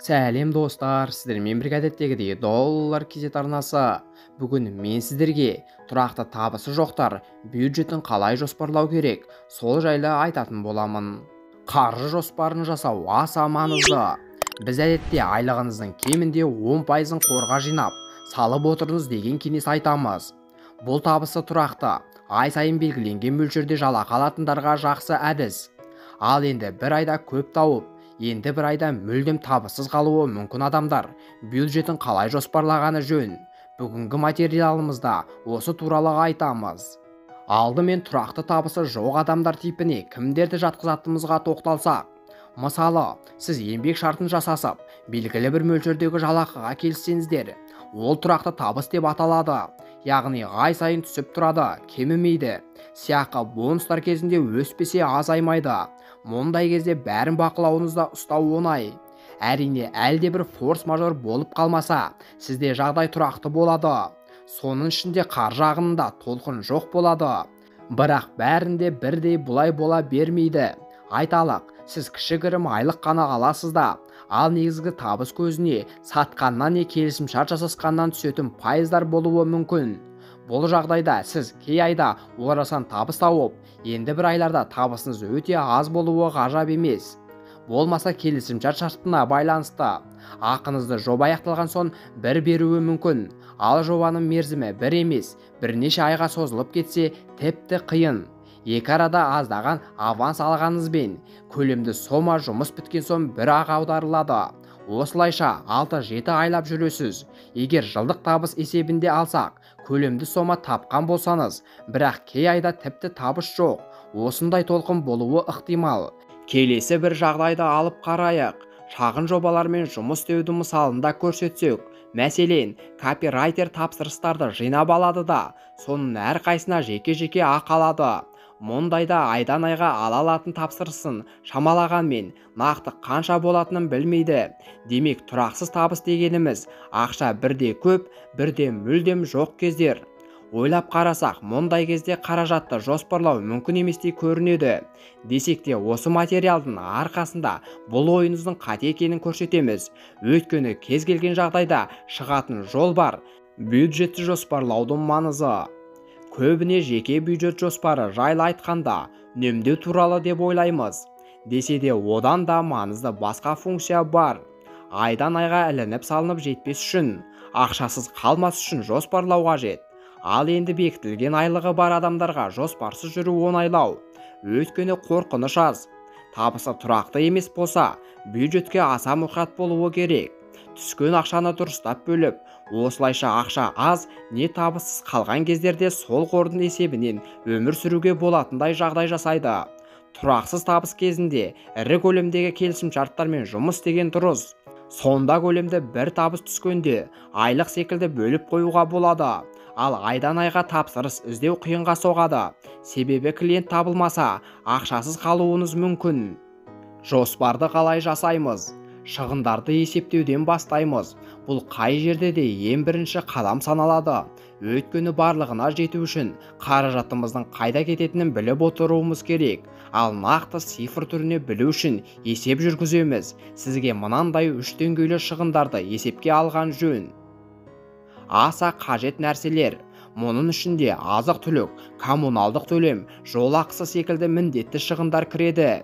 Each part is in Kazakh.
Сәлем достар, сіздермен бірге әдеттегідей Доллар KZ арнасы. Бүгін мен сіздерге тұрақты табысы жоқтар бюджетін қалай жоспарлау керек, сол жайлы айтатын боламын. Қаржы жоспарын жасау аса маңызды. Біз әдетте айлығыңыздың кемінде 10%-ын қорға жинап, салып отырыңыз деген кеңес айтамыз. Бұл табысы тұрақты, ай сайын белгіленген мөлшерде жалақы алатындарға жақсы әдіс. Ал енді бір айда көп тауып, енді бір айда мүлдем табыссыз қалуы мүмкін адамдар бюджетін қалай жоспарлағаны жөн. Бүгінгі материалымызда осы туралы айтамыз. Алдымен тұрақты табысы жоқ адамдар типіне кімдерді жатқызатынымызға тоқталсақ. Мысалы, сіз еңбек шартын жасасып, белгілі бір мөлшердегі жалақыға келіссеңіздер, ол тұрақты табыс деп аталады. Яғни ай сайын түсіп тұрады, кемімейді. Сыйақы бонустар кезінде өспесе азаймайды. Мұндай кезде бәрін бақылауыңызда ұстау оңай. Әрине, әлде бір форс-мажор болып қалмаса, сізде жағдай тұрақты болады. Соның ішінде қаржы ағынында толқын жоқ болады. Бірақ бәрінде бірдей бұлай бола бермейді. Айталық, сіз кішігірім айлық қана аласыз да, ал негізгі табыс көзіне сатқаннан не келісімшарт жасасқаннан түсетін пайыздар болуы мүмкін. Бұл жағдайда сіз кей айда орасан табыс тауып, енді бір айларда табысыңыз өте аз болуы ғажап емес. Болмаса келісімшарт шартына байланысты ақыңызды жоба аяқталған соң бір беруі мүмкін. Ал жобаның мерзімі бір емес, бірнеше айға созылып кетсе тіпті қиын. Екі арада аздаған аванс алғаныңызбен көлемді сома жұмыс біткен соң бір-ақ аударылады. Осылайша 6-7 айлап жүресіз. Егер жылдық табыс есебінде алсақ, көлемді сома тапқан болсаңыз, бірақ кей айда тіпті табыс жоқ. Осындай толқын болуы ықтимал. Келесі бір жағдайды алып қарайық. Шағын жобалармен жұмыс істеудің мысалында көрсетсек, мәселен, копирайтер тапсырыстарды жинап алады да, соның әрқайсысына жеке-жеке ақы алады. Мұндайда айдан айға ала алатын тапсырысын шамалағанмен нақты қанша болатынын білмейді. Демек, тұрақсыз табыс дегеніміз ақша бірде көп, бірде мүлдем жоқ кездер. Ойлап қарасақ, мұндай кезде қаражатты жоспарлау мүмкін еместей көрінеді. Десек те, осы материалдың арқасында бұл ойыңыздың қате екенін көрсетеміз. Өйткені кез келген жағдайда шығатын жол бар. Бюджетті жоспарлаудың маңызы. Көбіне жеке бюджет жоспары жайлы айтқанда үнемдеу туралы деп ойлаймыз. Десе де одан да маңызды басқа функция бар. Айдан айға ілініп салынып жетпес үшін, ақшасыз қалмас үшін жоспарлау қажет. Ал енді бекітілген айлығы бар адамдарға жоспарсыз жүру оңайлау. Өйткені қорқыныш аз. Табысы тұрақты емес болса, бюджетке аса мұқият болуы керек. Түскен ақшаны дұрыстап бөліп, осылайша ақша аз, не табыссыз қалған кездерде сол қордың есебінен өмір сүруге болатындай жағдай жасайды. Тұрақсыз табыс кезінде ірі көлемдегі келісімшарттармен жұмыс істеген дұрыс. Сонда көлемді бір табыс түскенде айлық секілді бөліп қоюға болады. Ал айдан айға тапсырыс іздеу қиынға соғады. Себебі клиент табылмаса, ақшасыз қалуыңыз мүмкін. Жоспарды қалай жасаймыз? Шығындарды есептеуден бастаймыз. Бұл қай жерде де ең бірінші қадам саналады. Өйткені барлығына жету үшін қаражатымыздың қайда кететінін біліп отыруымыз керек. Ал нақты цифр түріне білу үшін есеп жүргіземіз. Сізге мынандай үш деңгейлі шығындарды есепке алған жөн. Аса қажет нәрселер. Мұның ішінде азық-түлік, коммуналдық төлем, жол ақысы секілді міндетті шығындар кіреді.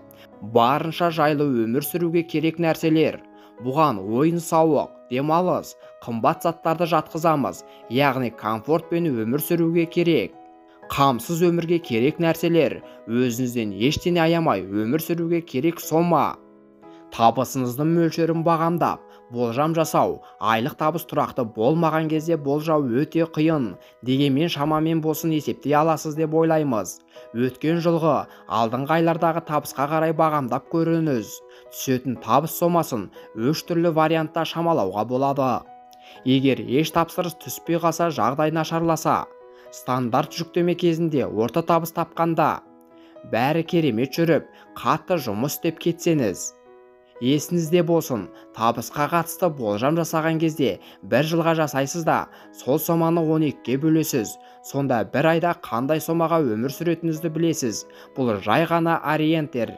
Барынша жайлы өмір сүруге керек нәрселер. Бұған ойын-сауық, демалыс, қымбат заттарды жатқызамыз, яғни комфортпен өмір сүруге керек. Қамсыз өмірге керек нәрселер, өзіңізден ештеңе аямай өмір сүруге керек сома. Табысыңыздың мөлшерін бағамдап, болжам жасау, айлық табыс тұрақты болмаған кезде болжау өте қиын. Дегенмен шамамен болсын есептей аласыз деп ойлаймыз. Өткен жылғы, алдыңғы айлардағы табысқа қарай бағамдап көріңіз. Түсетін табыс сомасын үш түрлі вариантта шамалауға болады. Егер еш тапсырыс түспей қалса, жағдай нашарласа, стандарт жүктеме кезінде орта табыс тапқанда, бәрі керемет жүріп, қатты жұмыс істеп кетсеңіз. Есіңізде болсын, табысқа қатысты болжам жасаған кезде бір жылға жасайсыз да, сол соманы 12-ге бөлесіз. Сонда бір айда қандай сомаға өмір сүретініңізді білесіз. Бұл жай ғана ориентир.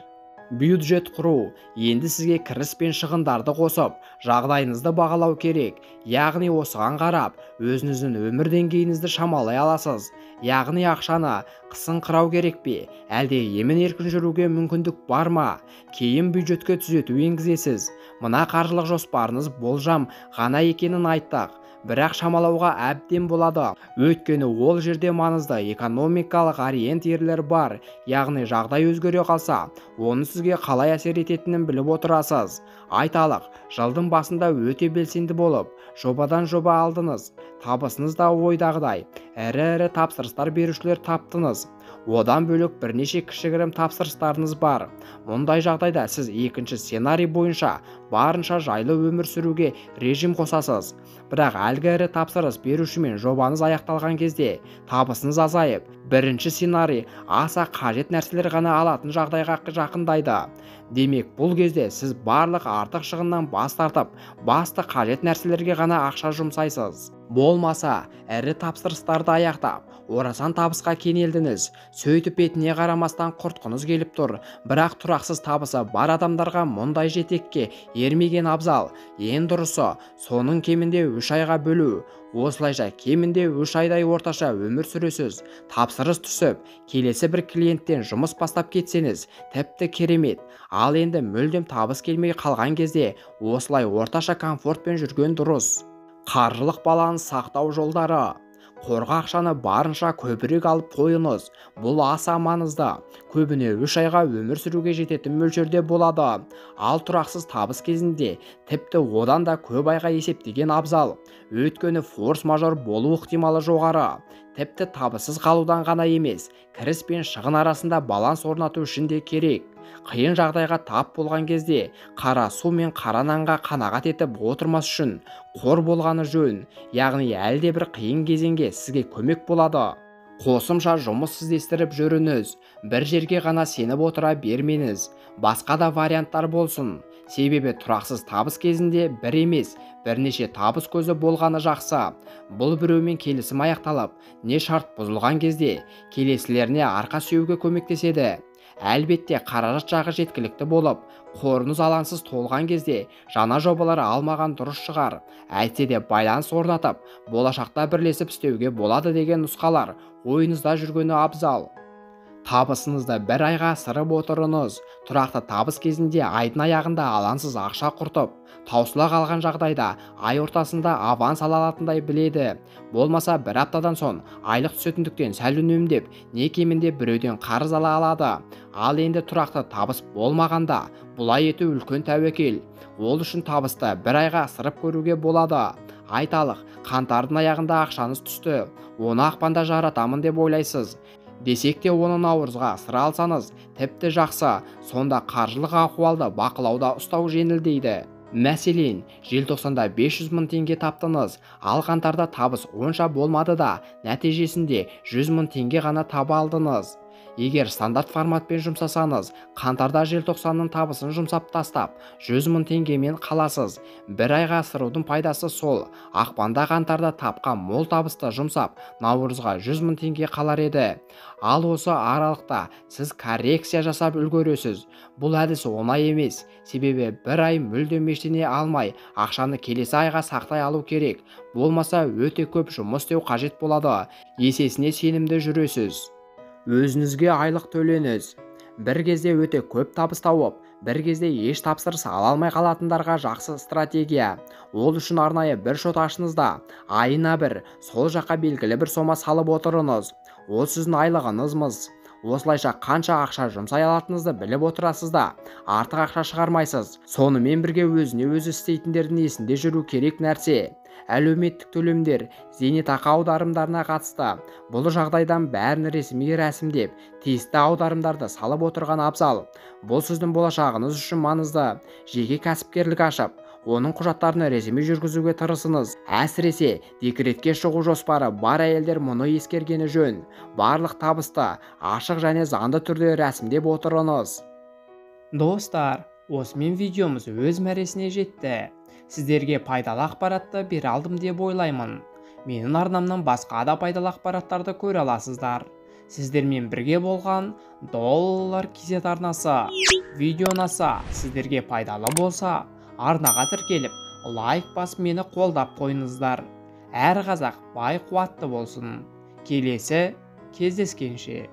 Бюджет құру. Енді сізге кіріс пен шығындарды қосып, жағдайыңызды бағалау керек. Яғни осыған қарап, өзіңіздің өмір деңгейіңізді шамалай аласыз. Яғни ақшаны қысыңқырау керек пе, әлде емін-еркін жүруге мүмкіндік бар ма? Кейін бюджетке түзету енгізесіз. Мына қаржылық жоспарыңыз болжам ғана екенін айттық. Бірақ шамалауға әбден болады. Өйткені ол жерде маңызды экономикалық ориентирлер бар. Яғни жағдай өзгере қалса, оның сізге қалай әсер ететінін біліп отырасыз. Айталық, жылдың басында өте белсенді болып, жобадан жоба алдыңыз. Табысыңыз да ойдағыдай. Ірі-ірі тапсырыстар берушілер таптыңыз. Одан бөлек бірнеше кішігірім тапсырыстарыңыз бар. Мұндай жағдайда сіз екінші сценарий бойынша барынша жайлы өмір сүруге режим қосасыз. Бірақ әлгі ірі тапсырыс берушімен жобаңыз аяқталған кезде табысыңыз азайып, бірінші сценарий аса қажет нәрселер ғана алатын жағдайға жақындайды. Демек, бұл кезде сіз барлық артық шығыннан бас тартып, басты қажет нәрселерге ғана ақша жұмсайсыз. Болмаса, ірі тапсырыстарды аяқтап, орасан табысқа кенелдіңіз. Сөйтіп бетіне қарамастан құртқыңыз келіп тұр. Бірақ тұрақсыз табысы бар адамдарға мұндай жетекке ермеген абзал. Ең дұрысы, соның кемінде 3 айға бөлу. Осылайша кемінде 3 айдай орташа өмір сүресіз. Тапсырыс түсіп, келесі бір клиенттен жұмыс бастап кетсеңіз, тіпті керемет. Ал енді мүлдем табыс келмей қалған кезде осылай орташа комфортпен жүрген дұрыс. Қаржылық баланс сақтау жолдары. Қорға ақшаны барынша көбірек алып қойыңыз. Бұл аса маңызды. Көбіне 3 айға өмір сүруге жететін мөлшерде болады. Ал тұрақсыз табыс кезінде тіпті одан да көп айға есептеген абзал. Өйткені форс-мажор болу ықтималы жоғары. Тіпті табыссыз қалудан ғана емес, кіріс пен шығын арасында баланс орнату үшін де керек. Қиын жағдайға тап болған кезде қара су мен қара нанға қанағат етіп отырмас үшін қор болғаны жөн. Яғни әлде бір қиын кезеңге сізге көмек болады. Қосымша жұмыс іздестіріп жүріңіз. Бір жерге ғана сеніп отыра бермеңіз. Басқа да варианттар болсын. Себебі тұрақсыз табыс кезінде бір емес, бірнеше табыс көзі болғаны жақсы. Бұл біреумен келісім аяқталып, не шарт бұзылған кезде келесілеріне арқа сүйеуге көмектеседі. Әлбетте қаражат жағы жеткілікті болып, қорыңыз алаңсыз толған кезде жаңа жобалар алмаған дұрыс шығар. Әйтсе де байланыс орнатып, болашақта бірлесіп істеуге болады деген нұсқалар ойыңызда жүргені абзал. Табысыңызды бір айға асырып отырыңыз. Тұрақты табыс кезінде айдың аяғында алаңсыз ақша құртып, таусыла қалған жағдайда ай ортасында аванс ала алатындай біледі. Болмаса бір аптадан соң айлық түсетіндіктен сәл үнемдеп, не кемінде біреуден қарыз ала алады. Ал енді тұрақты табыс болмағанда бұлай ету үлкен тәуекел. Ол үшін табысты бір айға асырып көруге болады. Айталық, қаңтардың аяғында ақшаңыз түсті, оны ақпанда жаратамын деп ойлайсыз. Десек те оны наурызға асыра алсаңыз, тіпті жақсы, сонда қаржылық ахуалды бақылауда ұстау жеңілдейді. Мәселен, желтоқсанда 500 мың теңге таптыңыз, ал қаңтарда табыс онша болмады да, нәтижесінде 100 мың теңге ғана таба алдыңыз. Егер стандарт форматпен жұмсасаңыз, қаңтарда желтоқсанның табысын жұмсап тастап, 100 мың теңгемен қаласыз. Бір айға асырудың пайдасы сол, ақпанда қаңтарда тапқан мол табысты жұмсап, наурызға 100 мың теңге қалар еді. Ал осы аралықта сіз коррекция жасап үлгересіз. Бұл әдіс оңай емес, себебі бір ай мүлдем ештеңе алмай, ақшаны келесі айға сақтай алу керек. Болмаса өте көп жұмыс істеу қажет болады. Есесіне сенімді жүресіз. Өзіңізге айлық төлеңіз. Бір кезде өте көп табыс тауып, бір кезде еш тапсырыс ала алмай қалатындарға жақсы стратегия. Ол үшін арнайы бір шот ашыңыз да, айына бір, сол жаққа белгілі бір сома салып отырыңыз. Ол сіздің айлығыңызмыз. Осылайша қанша ақша жұмсай алатыныңызды біліп отырасыз да, артық ақша шығармайсыз. Сонымен бірге өзіне өзі істейтіндердің есінде жүру керек нәрсе. Әлеуметтік төлемдер, зейнетақы аударымдарына қатысты. Бұл жағдайдан бәрін ресми рәсімдеп, тиісті аударымдарды салып отырған абзал. Бұл сіздің болашағыңыз үшін маңызды. Жеке кәсіпкерлік ашып, оның құжаттарын ресми жүргізуге тырысыңыз. Әсіресе, декретке шығу жоспары бар әйелдер мұны ескергені жөн. Барлық табысты ашық және заңды түрде рәсімдеп отырыңыз. Достар, осымен видеомыз өз мәресіне жетті. Сіздерге пайдалы ақпаратты бере алдым деп ойлаймын. Менің арнамнан басқа да пайдалы ақпараттарды көре аласыздар. Сіздермен бірге болған Доллар KZ арнасы. Видео ұнаса, сіздерге пайдалы болса, арнаға тіркеліп, лайк басып мені қолдап қойыңыздар. Әр қазақ бай қуатты болсын. Келесі кездескенше.